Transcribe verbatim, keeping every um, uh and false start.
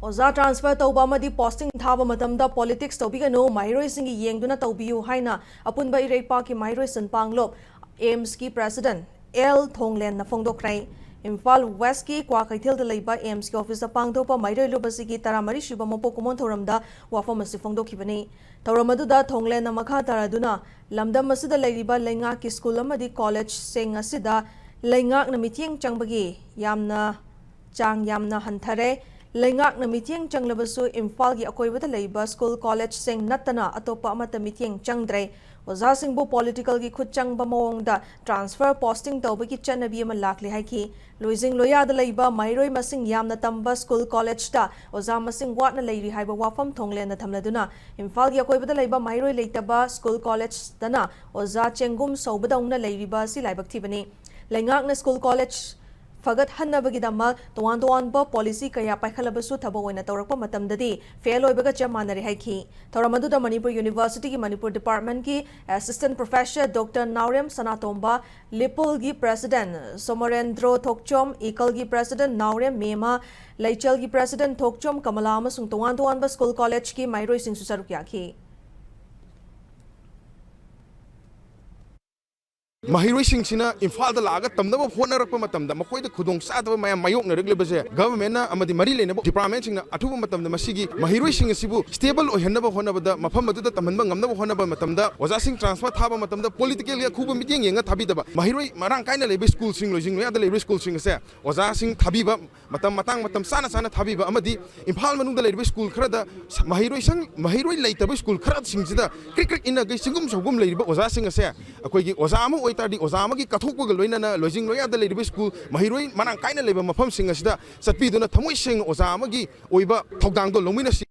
ꯑꯣꯖꯥ transfer ꯇꯧꯕ ꯑꯃꯗꯤ posting ꯊꯥꯕ ꯃꯇꯝꯗ politics ꯇꯧꯕꯤꯒꯅꯨ, ꯃꯍꯩꯔꯣꯏꯁꯤꯡꯒꯤ ꯌꯦꯡꯗꯨꯅ ꯇꯧꯕꯤꯌꯨ ꯍꯥꯏꯅ ꯑꯄꯨꯟꯕ ꯏꯔꯩꯄꯥꯛꯀꯤ ꯃꯍꯩꯔꯣꯏ ꯁꯤꯟꯄꯥꯡꯂꯨꯞ, AIMSꯀꯤ president ꯑꯦꯜ ꯊꯣꯡꯂꯦꯟꯅ ꯐꯣꯡꯗꯣꯛꯈ꯭ꯔꯦ꯫ ꯏꯝꯐꯥꯜ Westꯀꯤ ꯀ꯭ꯋꯥꯀꯩꯊꯦꯜꯗ ꯂꯩꯕ AIMSꯀꯤ officeꯇ ꯄꯥꯡꯊꯣꯛꯄ ꯃꯍꯩꯔꯣꯏ ꯂꯨꯞ ꯑꯁꯤꯒꯤ ꯇꯔꯥꯃꯔꯤ ꯁꯨꯕ ꯃꯄꯣꯛ ꯀꯨꯝꯑꯣꯟ ꯊꯧꯔꯝꯗ ꯋꯥꯐꯝ ꯑꯁꯤ ꯐꯣꯡꯗꯣꯛꯈꯤꯕꯅꯤ꯫ ꯊꯧꯔꯝ ꯑꯗꯨꯗ ꯊꯣꯡꯂꯦꯟꯅ ꯃꯈꯥ ꯇꯥꯔꯗꯨꯅ, ꯂꯝꯗꯝ ꯑꯁꯤꯗ ꯂꯩꯔꯤꯕ ꯂꯩꯉꯥꯛꯀꯤ school ꯑꯃꯗꯤ collegeꯁꯤꯡ ꯑꯁꯤꯗ ꯂꯩꯉꯥꯛꯅ ꯃꯤꯠꯌꯦꯡ ꯆꯪꯕꯒꯤ ꯌꯥꯝꯅ, ꯆꯥꯡ ꯌꯥꯝꯅ ꯍꯟꯊꯔꯦ꯫ ꯂꯩꯉꯥꯛꯅ ꯃꯤꯠꯌꯦꯡ ꯆꯪꯂꯕꯁꯨ ꯏꯝꯐꯥꯜꯒꯤ ꯑꯀꯣꯏꯕꯗ ꯂꯩꯕ school collegeꯁꯤꯡ ꯅꯠꯇꯅ ꯑꯇꯣꯞꯄ ꯑꯃꯠꯇ ꯃꯤꯠꯌꯦꯡ ꯆꯪꯗ꯭ꯔꯦ꯫ ꯑꯣꯖꯥꯁꯤꯡꯕꯨ politicalꯒꯤ ꯈꯨꯠ ꯆꯪꯕ ꯃꯑꯣꯡꯗ transfer posting ꯇꯧꯕꯒꯤ ꯆꯠꯅꯕꯤ ꯑꯃ ꯂꯥꯛꯂꯦ ꯍꯥꯏꯈꯤ꯫ ꯂꯣꯏꯖꯤꯡ ꯂꯣꯌꯥꯗ ꯂꯩꯕ ꯃꯍꯩꯔꯣꯏ ꯃꯁꯤꯡ ꯌꯥꯝꯅ ꯇꯝꯕ school collegeꯇ ꯑꯣꯖꯥ ꯃꯁꯤꯡ ꯋꯥꯠꯅ ꯂꯩꯔꯤ ꯍꯥꯏꯕ ꯋꯥꯐꯝ ꯊꯣꯡꯂꯦꯟꯅ ꯊꯝꯂꯗꯨꯅ, ꯏꯝꯐꯥꯜꯒꯤ ꯑꯀꯣꯏꯕꯗ ꯂꯩꯕ ꯃꯍꯩꯔꯣꯏ ꯂꯩꯇꯕ school collegeꯇꯅ ꯑꯣꯖꯥ ꯆꯦꯡꯒꯨꯝ ꯁꯧꯕꯗꯧꯅ ꯂꯩꯔꯤꯕ ꯑꯁꯤ ꯂꯥꯏꯕꯛ ꯊꯤꯕꯅꯤ꯫ ꯂꯩꯉꯥꯛꯅ school college ꯐꯒꯠꯍꯟꯅꯕꯒꯤꯗꯃꯛ ꯇꯣꯉꯥꯟ ꯇꯣꯉꯥꯟꯕ policy ꯀꯌꯥ ꯄꯥꯏꯈꯠꯂꯕꯁꯨ ꯊꯕꯛ ꯑꯣꯏꯅ ꯇꯧꯔꯛꯄ ꯃꯇꯝꯗꯗꯤ fail ꯑꯣꯏꯕꯒ ꯆꯞ ꯃꯥꯟꯅꯔꯦ ꯍꯥꯏꯈꯤ꯫ ꯊꯧꯔꯝ ꯑꯗꯨꯗ Manipur Universityꯒꯤ Manipur departmentꯀꯤ assistant professor Doctor ꯅꯥꯎꯔꯦꯝ ꯁꯅꯥꯇꯣꯝꯕ, ꯂꯤꯄꯨꯜꯒꯤ president ꯁꯣꯃꯣꯔꯦꯟꯗ꯭ꯔꯣ ꯊꯣꯛꯆꯣꯝ, ꯏꯀꯜꯒꯤ president ꯅꯥꯎꯔꯦꯝ ꯃꯦꯃ, ꯂꯩꯆꯦꯜꯒꯤ president ꯊꯣꯛꯆꯣꯝ ꯀꯃꯂꯥ ꯑꯃꯁꯨꯡ ꯇꯣꯉꯥꯟ ꯇꯣꯉꯥꯟꯕ school collegeꯀꯤ ꯃꯍꯩꯔꯣꯏꯁꯤꯡꯁꯨ ꯁꯔꯨꯛ ꯌꯥꯈꯤ꯫ ꯃꯍꯩꯔꯣꯏꯁꯤꯡꯁꯤꯅ ꯏꯝꯐꯥꯜꯗ ꯂꯥꯛꯑꯒ ꯇꯝꯅꯕ ꯍꯣꯠꯅꯔꯛꯄ ꯃꯇꯝꯗ ꯃꯈꯣꯏꯗ ꯈꯨꯗꯣꯡꯆꯥꯗꯕ ꯃꯌꯥꯝ ꯃꯥꯌꯣꯛꯅꯔꯛꯂꯤꯕꯁꯦ governmentꯅ ꯑꯃꯗꯤ ꯃꯔꯤ ꯂꯩꯅꯕ departmentꯁꯤꯡꯅ ꯑꯊꯨꯕ ꯃꯇꯝꯗ ꯃꯁꯤꯒꯤ ꯃꯍꯩꯔꯣꯏꯁꯤꯡ ꯑꯁꯤꯕꯨ stable ꯑꯣꯏꯍꯟꯅꯕ ꯍꯣꯠꯅꯕꯗ, ꯃꯐꯝ ꯑꯗꯨꯗ ꯇꯝꯍꯟꯕ ꯉꯝꯅꯕ ꯍꯣꯠꯅꯕ ꯃꯇꯝꯗ, ꯑꯣꯖꯥꯁꯤꯡ transfer ꯊꯥꯕ ꯃꯇꯝꯗ politicalꯒꯤ ꯑꯈꯨꯕ ꯃꯤꯠꯌꯦꯡ ꯌꯦꯡꯉ ꯊꯥꯕꯤꯗꯕ, ꯃꯍꯩꯔꯣꯏ ꯃꯔꯥꯡ ꯀꯥꯏꯅ ꯂꯩꯕ schoolꯁꯤꯡ, ꯂꯣꯏꯖꯤꯡ ꯂꯣꯌꯥꯗ ꯂꯩꯔꯤꯕ schoolꯁꯤꯡ ꯑꯁꯦ ꯑꯣꯖꯥꯁꯤꯡ ꯊꯥꯕꯤꯕ, ꯃꯇꯝ ꯃꯇꯥꯡ ꯃꯇꯝ ꯆꯥꯅ ꯆꯥꯅ ꯊꯥꯕꯤꯕ ꯑꯃꯗꯤ ꯏꯝꯐꯥꯜ ꯃꯅꯨꯡꯗ ꯂꯩꯔꯤꯕ school ꯈꯔꯗ ꯁ-, ꯃꯍꯩꯔꯣꯏꯁꯪ, ꯃꯍꯩꯔꯣꯏ ꯂꯩꯇꯕ school ꯈꯔꯁꯤꯡꯁꯤꯗ ꯀ꯭ꯔꯤꯛ ꯀ꯭ꯔꯤꯛ ꯏꯟꯅꯒꯩ ꯆꯤꯡꯒꯨꯝ ꯁꯧꯒꯨꯝ ꯂꯩꯔꯤꯕ ꯑꯣꯖꯥꯁꯤꯡ ꯑꯁꯦ ꯑꯩꯈꯣꯏꯒꯤ ꯑꯣꯖꯥ ꯑꯃ ꯑꯣꯏꯇꯥꯔꯗꯤ ꯑꯣꯖꯥ ꯑꯃꯒꯤ ꯀꯠꯊꯣꯛꯄꯒ ꯂꯣꯏꯅꯅ ꯂꯣꯏꯖꯤꯡ ꯂꯣꯌꯥꯗ ꯂꯩꯔꯤꯕ school ꯃꯍꯩꯔꯣꯏ ꯃꯔꯥꯡ ꯀꯥꯏꯅ ꯂꯩꯕ ꯃꯐꯝꯁꯤꯡ ꯑꯁꯤꯗ ꯆꯠꯄꯤꯗꯨꯅ ꯊꯃꯣꯏ ꯁꯦꯡꯅ ꯑꯣꯖꯥ ꯑꯃꯒꯤ ꯑꯣꯏꯕ ꯊꯧꯗꯥꯡꯗꯣ ꯂꯧꯃꯤꯟꯅꯁꯤ꯫